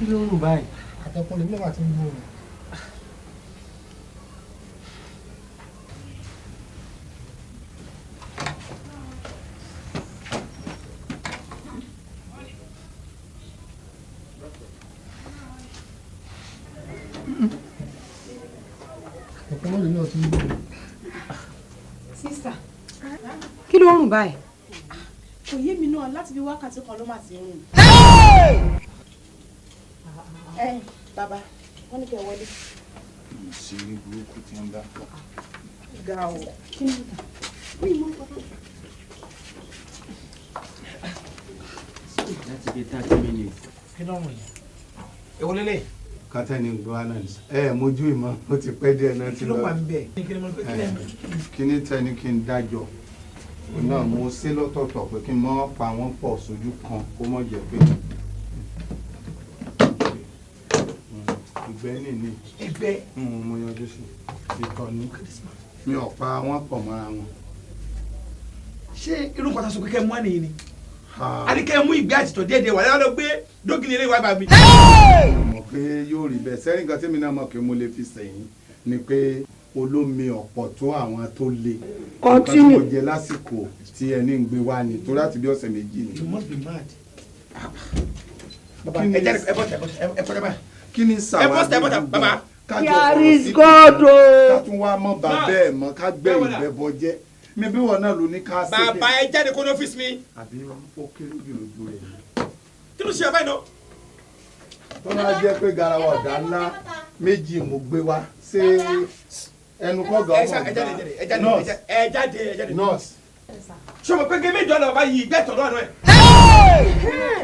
Kí ló ń rùn báyìí? Àtẹkùn lèmi náà ti ń gbóòórùn. Àtẹkùn lèmi náà ti ń gbóòórùn. Sísà, kí ló ń rùn báyìí? Kò yé mi náà, láti bí wákàtí kan ló máa ti ń rùn. Ẹ bàbá, wọ́n ní kẹ́ wọlé. Ìṣeré burúkú tí ń bá pọ̀. Ga o. Kí ni mi mọ nǹkan tó. Láti bí 30 minutes. Kí ló ń rùn yẹn? Èwo lélẹ̀? Kátẹ́ni gbọ́ náà ní. Ẹ mojú ìmọ̀, ó ti pẹ́ díẹ̀ náà ti Kí ló lọ. wà ń bẹ̀? Kí ni mo kí lẹ́ ń bẹ̀? Kí ni tẹ́ni kí n dájọ́? Òun náà mo ṣe lọ́tọ̀ọ̀tọ̀ pé kí n mọ́ pa wọ́n pọ̀ sójú kan kó mọ̀ jẹ́ pé. Ìgbẹ́ nìní. Ìgbẹ́. Mo yọjú sí. Ìtọ̀ ní. Mi ò pa wọ́n pọ̀ mọ́ra wọn. Ṣé irú nǹkan tá a sọ pé kẹ́ ẹ mú àníyàn ni? Àní kẹ́ ẹ mú ìgbẹ́ àtìtọ̀ díẹ̀ díẹ̀ wà lọ́wọ́ lọ gbé dógìnì eré wa bá mi. Mo mọ̀ pé yóò rí bẹ́ẹ̀. Sẹ́yìn kan tèmi náà mọ̀ pé mo lè fi sẹ̀yìn ni pé olómi ọ̀pọ̀ tó àwọn tó le. Nǹkan tí mo jẹ lásìkò tí ẹni ń gbé wá ni tó láti bí ọ̀sẹ̀ 2 ni. You must be mad. Bàbá, Kí ni- ẹ jáde, ẹ bọ́ta, ẹ bọ́ta, ẹ kọjá báyìí. Kí ni Ẹ sàwọn bọ́ta, ẹ bọ́ta, bàbá. Kájọ Here ọ̀rọ̀ is síbi God kan, o. ká tún wá mọ́ bàbá ẹ̀ mọ́, ká gbẹ́ ìgbẹ́ bọ jẹ́. Mi bí wọn náà ló ní ká ṣe. Bàbá, ẹ jáde kó ní ọ́fíìsì mi. Àbí ó kéré jù lójú rẹ̀ ni. Kí ló ṣe bàbá yìí náà? Tó bá jẹ́ pé garawa ọ̀dà ńlá 2 mo gbé wá, ṣé ẹnu kọ́ ga Ẹ ọmọ ṣá, ẹ jáde, ẹ jáde, Nurse. ẹ jáde, ẹ jáde. Nurse. Ṣé o mọ̀ pé gé méjì ọ̀nà bàbá yìí ìgbẹ́ ìtọ̀ lọ́wọ́ ẹ̀?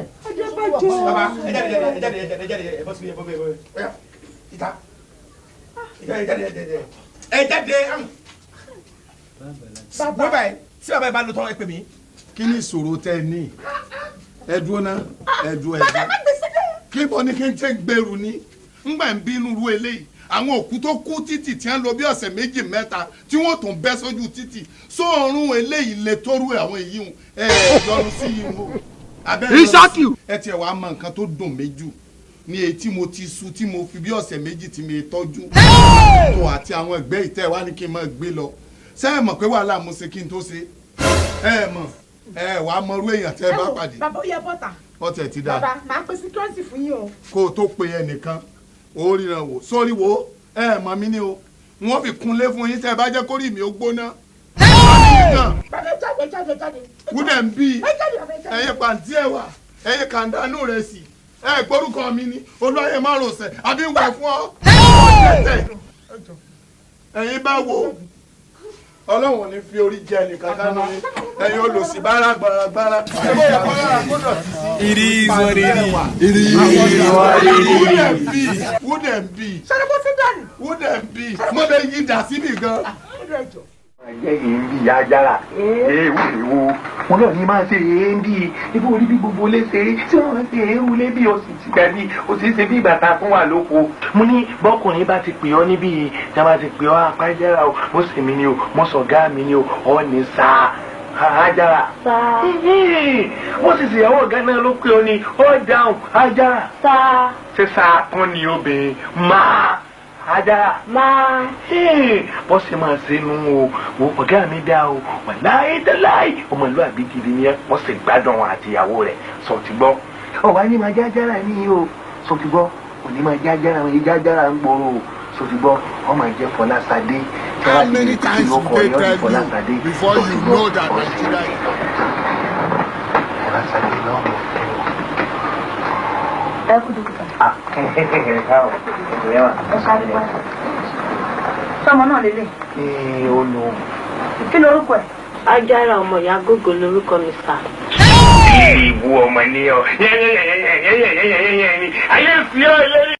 Bàbá, ẹ jáde, ẹ jáde, ẹ jáde, ẹ jáde, ẹ bọ́ síbi, ẹ bọ́ síbi, ẹ bọ́ síbi. Ọ̀yá, ìta. Ẹ jáde, ẹ jáde, ẹ jáde, ẹ jáde. Wọ́n báyìí, tí bàbá yìí bá lọ tán, ẹ pè mí. Kí ni ìṣòro tẹ ẹ ní? Ẹ dúró ná, ẹ dúró, ẹ dúró. Kí bọ́ ni kí n tẹ́ gbèrú ni? Ngbà ń bínú ru eléyìí. Àwọn òkú tó kú títì tí wọ́n lò bí ọ̀sẹ̀ 2 mẹ́ta tí wọ́n tún bẹ́ sójú títì. Sóòrùn eléyìí le tóru àwọn èyí hùn. Ẹ yọnu sí yìí o. Abẹ́ yọnu sí. Ìṣákìú. Ẹ tiẹ̀ wá mọ nǹkan tó dùn mí jù ní èyí tí mo ti su tí mo fi bí ọ̀sẹ̀ 2 tí mi tọ́jú. Tó àti àwọn ẹgbẹ́ ìtẹ́ wa ní kí n máa gbé lọ. Ṣé ẹ mọ̀ pé wàhálà mo ṣe kí n tó ṣe? Ẹ mọ̀, ẹ wàá mọrú èèyàn tẹ́ ẹ bá pàdé. Bàbá, ó yẹ bọ́ta. Ọ̀tẹ̀ ti dáa. Bàbá, màá pe security fún yín o. Kó o tó pe ẹnìkan, ó ríran wò sórí wo. Ẹ mọ̀ mí ní o, wọ́n fi kunlé fún yín tẹ́ ẹ bá jẹ́ kórìí mi ó gbóná. Bàbá, ẹ jáde, jáde, jáde. Wúdẹ̀ ń bí. Ẹ jáde, bàbá, ẹ jáde. Ẹ̀yin pàǹtí ẹ̀ wà, ẹ̀yin kàńdánù rẹ̀ sí. Ẹ gbórúkọ mi ni olóyè márosẹ̀ àbí ń wẹ̀ fún ọ. Ẹ̀yin bá wo, Ọlọ́run ò ní fi orí jẹ nìkan kánú yín. Ẹ̀yin olòṣì bára gbaragbara. Ẹ bó yẹ kọ́ lára kó dọ̀tí sí. It is what it is. It is what it is. Wúdẹ̀ ń bí. Ṣé bó ti dànù? Wúdẹ̀ ń bí. Mo lè yí dà síbì gan. Jẹ́ yìí ń bí ajára ewu ewu wọn náà ní máa ṣe èé ń bí ibi orí bí gbogbo lè ṣe é tí wọ́n ṣe é wulé bí o sì ti gbà bí o sì ṣe bí ìgbà tá a fún wa lóko. Mo ní bọ́kùnrin bá ti pè ọ́ níbí yìí tí a bá ti pè ọ́ apájára o, mo sì mí ni o, mo sọ̀gá mi ni o, ọ́ ní sáà ajára. Wọ́n sì ṣèyàwó ọ̀gá náà ló pè ọ́ ní ọ́ dáhùn ajára. Sáà. Ṣé sáà kún ni obìnrin máa ajára? Máa. Bó ṣe máa ṣe nu o, wo ọ̀gá mi dá o, wàláyé dáláyé ọmọlúwàbí gidi ni ẹ, wọ́n sì gbádùn àtìyàwó rẹ̀. Sọ ti gbọ́. Ọ̀wá ní máa jájára ní o, sọ ti gbọ́, òní máa jájára, òní jájára ń gbòòrò o, sọ ti gbọ́, wọ́n máa jẹ́ Fọláṣadé. How many times will they tell you before you know that Nigeria is Fọláṣadé náà mọ̀. Ẹ kú dókítà. Ẹ ṣáájú pẹ́. Sọmọ náà lélẹ̀. Ee, ó lò. Kí lorúkọ ẹ̀? Ajára ọmọ ìyá gógó lorúkọ mi sà. Ìwú ọmọ ni ọ yẹ́nyẹ́nyẹ́nyẹ́nyẹ́nyẹ́nyẹ́ ni ayé fi ọ́ lórí.